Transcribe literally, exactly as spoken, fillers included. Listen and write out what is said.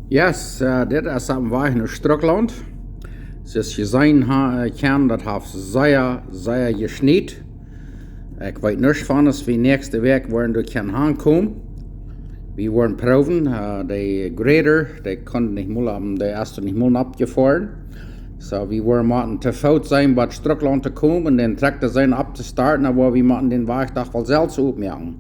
Yes, dit es opp em Wajch no Strucklaunt. Soo aus jie seenen kjennen, daut haft sea, sea jeschniet. Ekj weet nuscht von, aus wie näakjste Wäakj woaren doa kjennen hankomen. Wie woaren proowen, de grader, dee kunn nich mol, dee es doa nich mol nopp jefoaren. Soo wie woaren motten to Foot seenen bat Strucklaunt to komen un dän Trakjta seenen opptostarten, dan woa wie motten dän Wajch doch woll selfst opmoaken.